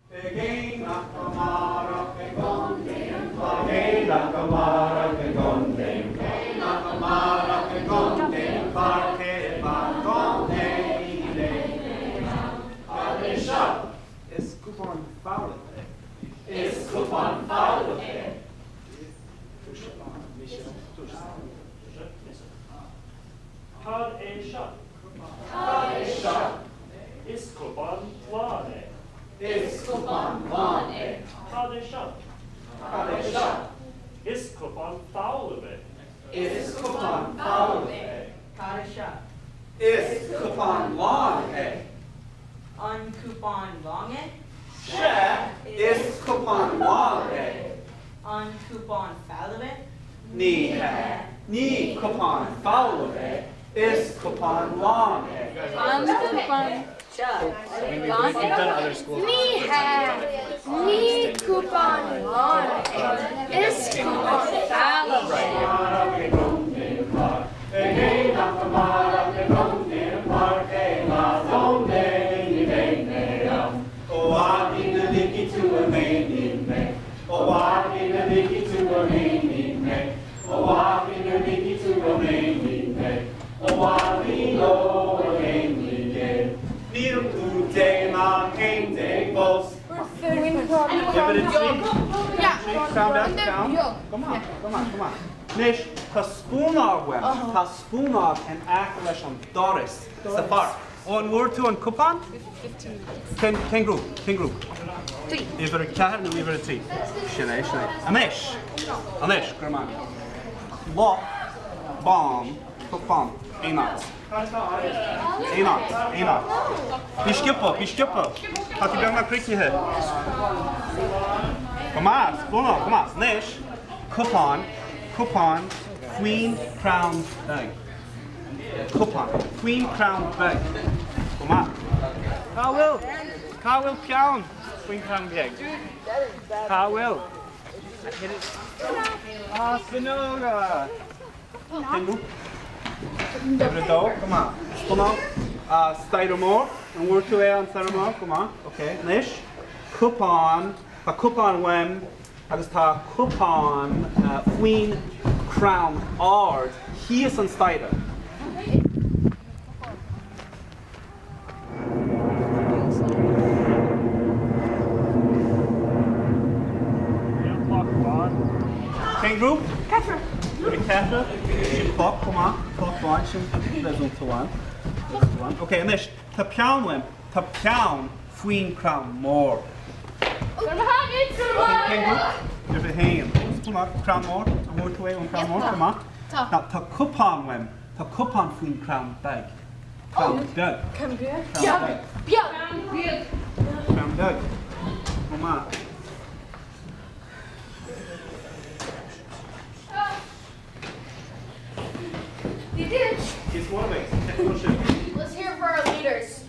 Ag éineacht amárach i gContae an Chláir. Ag éineacht amárach i gContae an Chláir. Ag éineacht amárach i gContae an Chláir cé ba contae Cad é seo? Is cupán folamh é. Is cupán folamh é. Cad é seo? Cad é seo? Is cupán lán é. Is cupán lán é. Cad é seo? Cad é seo? Is cupán folamh é. Is cupán folamh é. Cad é seo? Is cupán lán é. An cupán lán é? Sea, is cupán lán é. An cupán folamh é? Ní hea, ní cupán folamh é, is cupán lán é. An cupán lán é? Ní hea, ní cupán lán é, is cupán folamh é. Níl tú dé ná haon déag fós. Uimhir a trí. Crann beag, crann. Go maith, go maith, go maith. Anois, tá spúnóg uaim. Tá spúnóg in aice leis an doras sa pháirc. Ó, an bhfuair tú an cupán? Cén, cén grúpa? Cén grúpa? Uimhir a ceathair nó uimhir a trí? Sin é, sin é. Anois, anois, go raibh maith agat. Cloch bán, cloch bán, aon áit. Aon áit, aon áit. Bí sciobtha, bí sciobtha. Tá tú beagnach críochnaithe. Go maith, spúnóg, go maith. Anois, cupán, cupán faoin chrann beag. Cupán faoin chrann beag. Go maith. Cá bhfuil? Cá bhfuil peann faoin chrann beag? Cá bhfuil? Ah, spúnóga! Cén grúpa? Uimhir a dó, go maith. Spúnóg. Ah, staighre mór. An bhfuair tú é an staighre mór? Go maith. Ok. Anois, cupán. Tá cupán uaim agus tá cupán faoin chrann ard thíos an staighre. Níl cloch bán. Cén grúpa? Ceathrar. Ceathrar. Sin cloch chomh maith. Cloch bhán sin réasúnta amháin. Ok, anois, tá peann uaim. Tá peann faoin chrann mór. Cén grúpa? Uimhir a haon. Crann mór. An bhfuair tú é ón chrann mór? Go maith. Tá. Tá cupán uaim. Tá cupán faoin chrann beag. Crann beag. Crann beag. Beag. Crann beag. Go maith. You did. Is one of it. Let's hear it for our leaders.